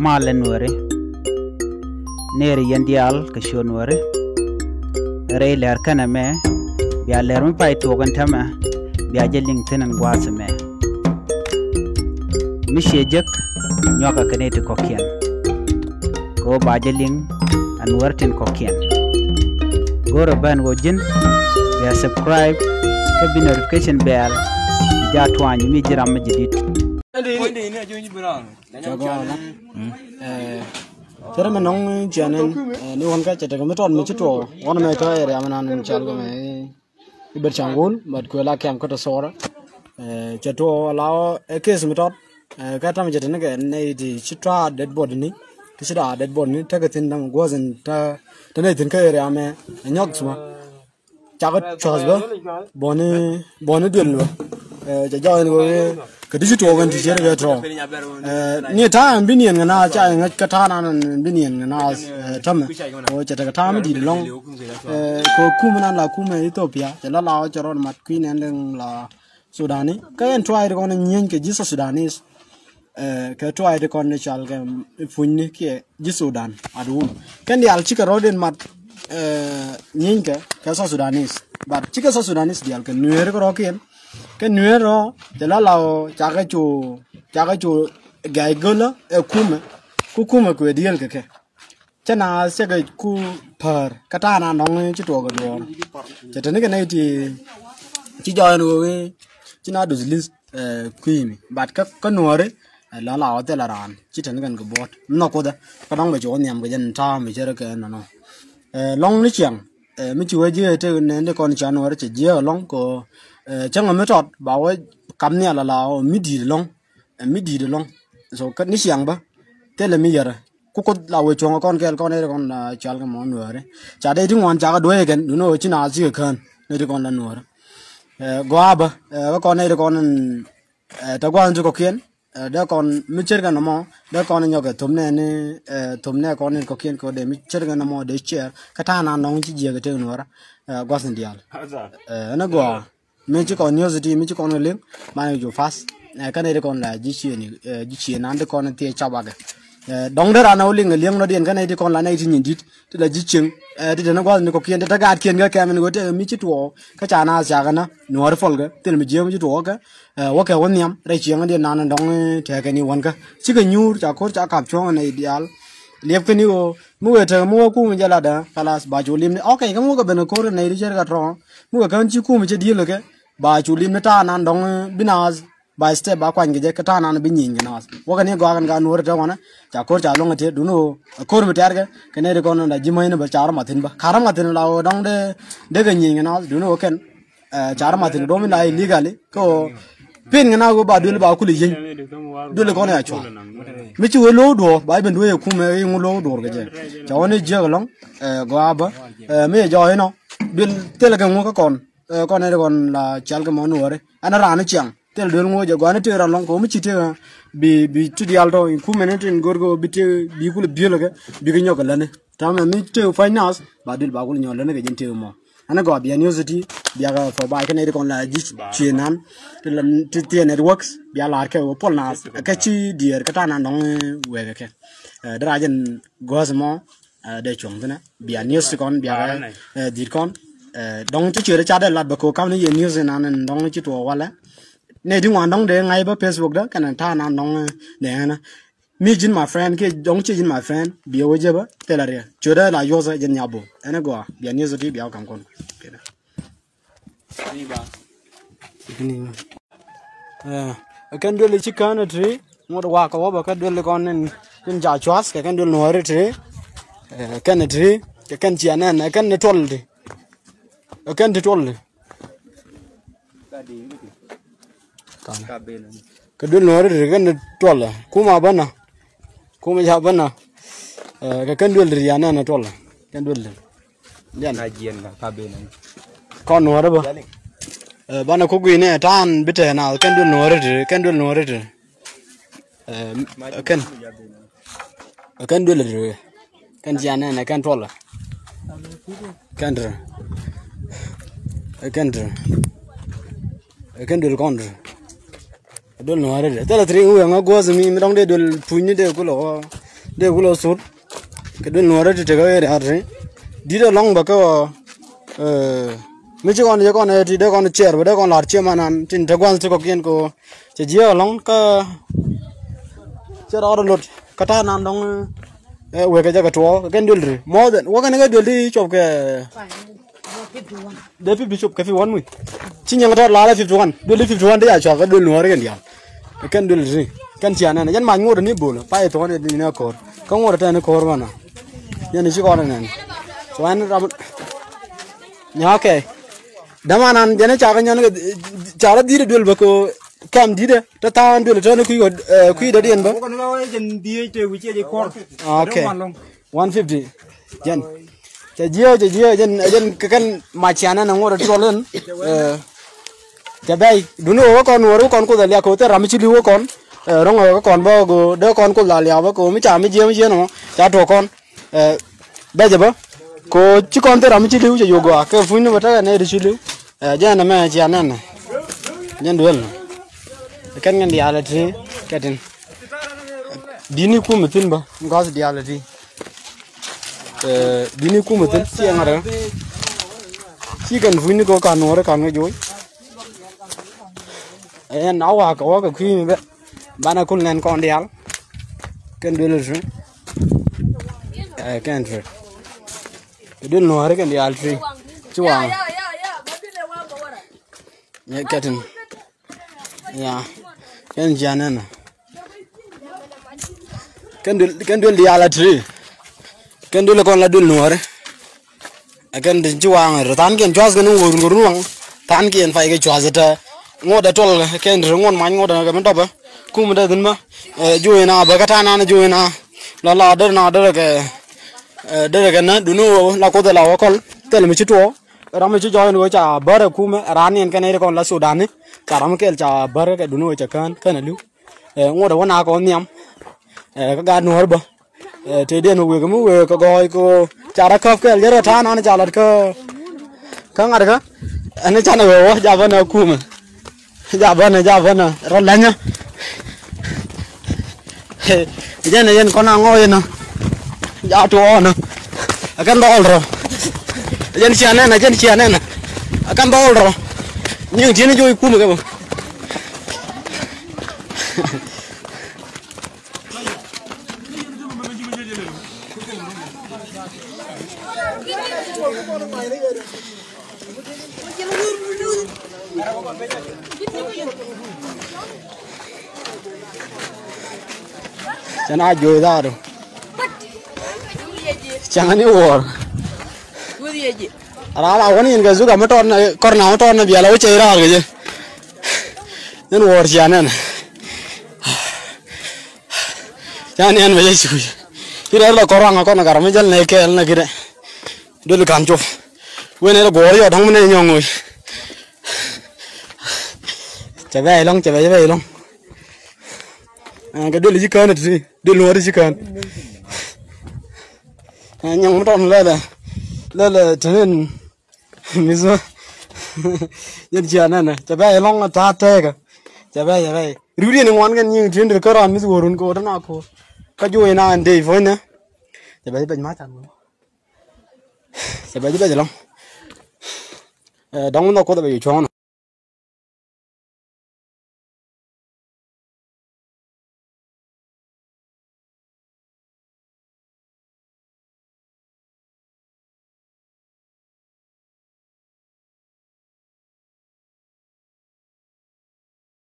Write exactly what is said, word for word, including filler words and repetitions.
Malɛ Nuääri. Nɛɛri yɛn diaal kɛ ciöt Nuääri. Rɛy lɛr kɛnɛ mɛ, bia lɛr mi pay tuɔɔk ɛn täämɛ, bia jɛ liŋ thi̱n ɛn gua̱a̱th ɛmɛ. Mi ciɛ jek, nyuakɛ kɛ nɛy ti kɔ̱kiɛn. Kɛ ɣöö ba jɛ liŋ ɛ Nuäär tin kɔ̱kiɛn. Go̱rɛ ben ɣöö ji̱n bia subscribe kä bi notification bell bi jaa tuany mi ji̱ ram mi jadid. Cɛ gɔɔla. Cɛ rɛ mi nɔŋ ciɛn ɛn ni ɣɔn kä cɛ tekɛ mi tɔt mi ci tuɔɔk ɣɔn mɛ tɔ area mi nan in cal kɛ mɛ i̱ Ber Caŋ Gul, but kuɛ la kɛm kä tɔ Sora. Cɛ tuɔɔk la ɣɔɔ ɛ case mi tɔt. Kä tam cɛ te ni kɛ nɛy ti ci tɔa dead body ni, ti ci da dead body ni tekɛ thi̱n dam guɔ̱th in te nɛy thi̱n kä area mɛ ɛ nyɔk suma. Cakɛ cuɔ̱th bä bɔni bɔni duel ni bä. Cɛ jɔk in ɣöö kɛ ti ci tuɔɔk in ti cier kɛ tɔ̱. Ni ta̱a̱ in bi niɛn kɛ naath ca in ŋäc kä ta̱a̱ nan in bi niɛn kɛ naath. Tämɛ ɣöö cɛ tekɛ ta̱a̱ mi di̱i̱t ɛlɔ̱ŋ. Kɛ kum nan la kum ɛ Ethiopia cɛ la la ɣɔɔ cɛ rɔɔd mat kui̱ nɛn liŋ la Sudani kä ɛn tuay ti kɔn nyieny kɛ ji̱ South Sudanese. Kɛ tuay ti kɔn ni cal kɛ punyni kiɛ ji̱ Sudan at wun. Kɛn diaal cikɛ rɔɔd in mat nyieny kɛ kɛ South Sudanese, but cikɛ South Sudanese diaal kɛ Nueeri kɛ rɔɔkiɛn. Kɛ Nueeri rɔɔ cɛ la la ɣöö cakɛ cu cakɛ cu gɛy gölä ɛ kumɛ ku kumɛ kuɛ diëël kɛ kɛ. Cä na cä kɛ ku päär kä ta̱a̱ na nɔŋ ci tuɔɔk kɛ duɔɔr. Cɛ te ni kɛ nɛy ti ci jɔɔc ɛn ɣöö ci na duth li̱th kui̱ni, but kä Nuääri la la ɣɔth thilɛ raan ci te ni kɛn kɛ buɔ̱t mi nhɔk Kuoth ɛ kä dɔ̱ŋ bɛ cu wä nhiam kɛ jɛn ta̱a̱ mi cɛ rɛ kɛ nɔnɔ. Lɔ̱ŋ ni ciaŋ mi ci wee jiɛ te nɛn ti kɔn ca Nuääri cɛ jiɛ ɛlɔ̱ŋ kɛ cäŋ mi tɔt ba wee kam nhial ala ɔ mi di̱i̱t ɛlɔ̱ŋ. Ɛ mi di̱i̱t ɛlɔ̱ŋ. So kä ni ciaŋ bä thilɛ mi yärä. Ku Kuoth la wee cuɔ̱ŋ kɔn kɛɛl kɔn nɛy ti kɔn la cal kɛ mɔ Nuääri. Ca dee ti ŋuan cakɛ duee kɛn duundɛ ɣöö ci naath cikɛ kään nɛy ti kɔn la Nuääri. Gɔaa bä kä kɔn nɛy ti kɔn in te gua̱a̱th ti kɔ̱kiɛn. Dee kɔn mi ce̱tkɛ nɔmɔ dee kɔn in nyɔkɛ thömnɛ ni thömnɛ kɔn in kɔ̱kiɛn kɛ dee mi ce̱tkɛ nɔmɔ dee share kä ta̱a̱ na nɔŋ ci jiɛk kɛ tek Nuäärä. Gua̱th in diaal ɛn ɛ gɔaa. Mi ci kɔn news ti mi ci kɔn liŋ man ju fast. Ɛ kɛn ri kɔn la ji̱ cie ni ji̱ cie nan ti kɔn ti cap akɛ. Dɔŋ dee ran a wä liŋ liŋ nɔ diɛn kɛn ti kɔn la nɛ ti nyin dit ti la ji̱ cieŋ. Ti teni gua̱th ni kɔkiɛn ti te gaat kiɛn kɛ kɛm ni wä te mi ci tuɔɔk kä ca na siakɛ na Nuääri fɔl kɛ thil mi jiɛ mi ci tuɔɔk kɛ. Wä kɛ wä nhiam rɛy cieŋ diɛn nan dɔŋ tɛkɛ ni wän kä cikɛ nyuur ca ko̱r ca kap cuɔ̱ŋ nɛ diaal. Liɛp kä ni ɣöö mi wee tekɛ mi wee kum jɛ latdä kalas ba cu lim ni ok kä ŋukä ben kä ko̱r nɛ di cɛr ka trɔŋ. Mi wee kän ci kum cɛ diel kɛ ba cu lim ni ta̱a̱ nan dɔŋ bi naath by step ba kuany kɛ jɛ kä ta̱a̱ nan bi nyiny kɛ naath. Wä kɛ ni gɔaa kɛn ka nuɔr te wanɛ ca ko̱r ca luɔŋ te dun ɣöö ko̱r mi tɛɛr kɛ kɛ nɛ di kɔn da ji̱ mäc ni bä ca rɔ mathin bä ka rɔ mathin la ɣöö dɔŋ de de kɛ nyiny kɛ naath dun ɣöö kɛn. Ca rɔ mathin dom in la illegally kä ɣöö pin kɛ na ɣöö ba duel ba kul i̱ yieny. Duel kɔn ya cual mi ci wee lo̱o̱ duɔɔr ba i̱ ben duee kumɛ i̱ ŋu lo̱o̱ duɔɔr kɛ jɛ. Ca wä ni jiäk ɛlɔ̱ŋ gɔaa bä mi jɛ jɔɔc inɔ duel thilɛ kɛ ŋu kä kɔn. Kɔn ɛ ti kɔn la cal kɛ mɔ nuɔɔri ɛn raan ni ciaŋ thil duel ŋu jɛ gɔaa ni tëë raan lɔ̱ŋ kɛ wä mi ci tëë bi bi ti diaal tɔ in kumɛ ni tin go̱r kɛ wä bi tëë bi kul biöl kɛ bi kɛ nyɔk kɛ läni. Tamɛ mi tëë pua̱ny naath ba duel ba kul nyɔk läni kɛ jɛn tëë mɔ. Ɛn gɔaa bia news ti bia kɛ fɔ ba kɛ nɛy ti kɔn la ji̱ cie nan ti thiɛ networks bia lar kɛ wä puɔl naath kɛ ci diɛɛr kɛ ta̱a̱ nan dɔŋ wɛɛkɛ kɛ. Dee rac ɛn guäth mɔ dee cuɔ̱ŋ thinɛ bia news ti kɔn bia kɛ dhi̱t kɔn. Dɔŋ ti ciöt ca dee lat bɛ ko̱ kam ni yɛ news nan ɛn dɔŋ ci tuɔɔk walɛ. Nɛy ti ŋuan dɔŋ dee ŋa̱c bä Facebook dä kɛn ta̱a̱ nan dɔŋ nɛ ɛn. Mi ji̱n my friend kiɛ dɔ̱ŋ ciɛ ji̱n my friend bia wä jɛ bä thilɛ riɛ ciötdä la yuɔthä ji̱n nyabö. Ɛn ɛ gɔaa bia ni yotho ti bia wä ka̱m kɔn. Ɛ kɛn duel i̱ ci kään ɛ ti ŋot wakä wä bä kɛ duel i̱ kɔn in ca cuath kɛ kɛn duel nuɔɔri ti. Ɛ kɛn ɛ ti kɛ kɛn cia nɛn ɛ kɛn ni tuɔl ti. Ɛ kɛn ti tuɔl ti. Kɛ duel nuɔri ti kɛn tuɔlɛ kumɛ bänä. Kumɛ ca bänä. Kɛ kɛn duel ti ya nɛn tuɔlɛ kɛn duel ti. Jɛn kɔn nuɔri bä. Banɛ kuk gui̱nɛ ta̱a̱n bi tɛɛ na kɛn duel nuɔri ti kɛn duel nuɔri ti. Kɛn kɛn duel ti kɛn cia nɛn kɛn tuɔlɛ. Kɛn ti kɛn ti kɛn duel kɔn ti. Duel nuɔri ti thilɛ ti ri ŋuɛ ŋa guɔth mi mi dɔŋ dee duel puny ni dee kulɛ ɣɔɔ. Dee kulɛ thur kɛ duël nuɔ̱ɔ̱rä ti tekɛ ɣöö ria̱a̱t ti di̱t ɛlɔ̱ŋ bä kä ɣöö, eh, mi ci kɔn jɛ kɔn ɛ ti dee kɔn ciɛɛr bä dee kɔn la̱r ciɛ manan tin te gua̱nh ti kɔ̱kiɛn kɛ ɣöö cɛ jiääk ɛlɔ̱ŋ kä cɛ rɔɔdɛ lot kä ta̱a̱ nan dɔ̱ŋ, eh, wekɛ jɛ kɛ tuɔɔk kɛn duël ti more than wä kɛn kɛ duël ti cuɔp kɛ dee fifty cop kɛ fifty one mi. Ci nyiɛŋ tɔt lalɛ fifty one. Duël i̱ fifty one ti ca cuak kä duël nuɔ̱ɔ̱ri kɛn diaal. Kɛn duël ti kɛn cia nɛn. Yɛn mac ŋot ani bol. Pa i̱ thuɔ̱n i̱ ni ko̱r. Kä ŋot tɛn i̱ ko̱r mɛnɔ. Yɛn i̱ ci kɔn inɛn. So ɛn ram. Nya kɛ. Dämanan jɛn i̱ ca kä nyɔn kɛ ca rɔ dhi̱i̱t i̱ duël bä ko kɛm di̱t ɛ. Te tha̱a̱ŋ duël tɛn i̱ kui̱ kɔ, eh, kui̱ dɔ̱diɛn bä. Ok. One fifty. Jɛn cɛ jiɛ cɛ jiɛ jɛn jɛn kɛ kɛn mac cianɛ nɛ ŋot ɛ tuɔl in. Cɛ bɛy duni wä kɔn wä kɔn kuth a liak kɛ wä thil ram mi ci li̱w wä kɔn. Rɔŋ wä kɔn bä go dee kɔn kuth la liak bä kɛ wä mi ca mi jiɛ mi jiɛ nɔ ca tuɔk kɔn. Bɛc ɛ bä ko ci kɔn thil ram mi ci li̱w cɛ yogɔ a kɛ puny ni bä tekɛ nɛ di ci li̱w. Ɛ jɛn ɛmɛ cia nɛn ɛ jɛn duel nɔ. Kɛn kɛn diaal ɛ ti kɛ tin. Dini kumɛ thin bä gɔth diaal ɛ ti. Ɛ dini kumɛ thin ciɛ ŋa̱t ɛ. Ci kɛn puc ni kɛ kan nuɔ̱ɔ̱ri kan kɛ joc. Ɛn a wakɛ wakɛ kui̱ mi bɛ banɛ kul nɛn kɔn diaal. Kɛn duel ɛ ti. Ɛ kɛn ti. Kɛ duel nuɔ̱ɔ̱ri kɛn diaal ti. Ci waŋ. Kɛtin. Ya kɛn jian nɛn. Kɛn duel kɛn duel diaal a tri. Kɛn duel kɔn la duel nuɔɔri. Ɛ kɛn ti ci waŋ ri than kiɛn cuath kɛn ŋo̱o̱r ŋo̱o̱r waŋ. Than kiɛn pay kɛ cuath tɛ ŋot ɛ tuɔl kɛn ri ŋot mac ŋot ɛ kɛ mi dɔpɛ. Kum dɛ thin ma. Ɛ juɔy na bä kä ta̱a̱ nan juɔy na. La la där na där kɛ. Ɛ där kɛ na duni wä la koth ɛ la wä kɔl thil mi ci tuɔɔ. Ram mi ci jɔɔc ni ɣöö ca bär ɛ kumɛ ɛ raan niɛn kɛn ɛ ri kɔn la Sudani. Ca ram kɛl ca bär kɛ duni ɣöö ca kään kän ɛ li̱w. Ɛ ŋot ɛ wä na kɔn nhiam. Ɛ kä gaat nuɔ̱ɔ̱r bä. Ɛ tëë diɛn wek mi wek kɛ gɔɔy kɛ ɣöö ca rɔ käp kɛl jɛ rɔ ta̱a̱ nan ca lat kä kä ŋa̱t kä. Ɛn canɛ wee wä japä nɛ kumɛ. Japänä japänä rɔ lɛnyä. Jɛn jɛn kɔn a ŋɔɔc inä. Ja tuɔɔnä. Akɛn dhɔɔl rɔ. Jɛn cia nɛnä jɛn cia nɛnä. Akɛn dhɔɔl rɔ. Nyiŋ tieni joc kumɛ kɛ bä. Cɛ na joc dhaadu. Cäŋ ni wuɔɔr. Raar a wä ni yin kɛ zuk a mi tɔɔt na kɔr na mi tɔɔt na biɛl a wä cɛ raar kɛ jɛ. Yin wuɔɔr cia nɛn. Ca niɛn bɛ jɛ cuc. Ci rɛl lɔ kɔr waŋ a kɔn gat mi jäl nɛ kɛɛl nɛ kidɛ. Döl kan cop. Wen ɛn guɔɔr yɔ dɔ̱ŋ mi nɛ nyɔŋ ŋoc. Cɛ bɛ ilɔŋ cɛ bɛ cɛ bɛ ilɔŋ. Kɛ döl ci kään ti döl nuɔɔri ci kään. Nyɔŋ mi tɔn lɛlɛ lɛlɛ tenen. Mith bä. Yɛn cia nɛnɛ cɛ bɛ ilɔŋ ta̱a̱ tɛɛkɛ. Cɛ bɛ cɛ bɛ riwdiɛn iŋuan kɛn nyiŋ ti̱n ri kärɔan mith wä run kɛ wä tɛn a ko̱o̱r. Kä juɔc na ɛn dee ipuɔ̱nydɛ. Cɛ bɛ ci bɛc ma̱c an. Cɛ bɛ ci bɛc ilɔŋ. Dɔ̱ŋ mi nhɔk kuoth ɛ bɛ cu cuɔ̱ŋ nɔ.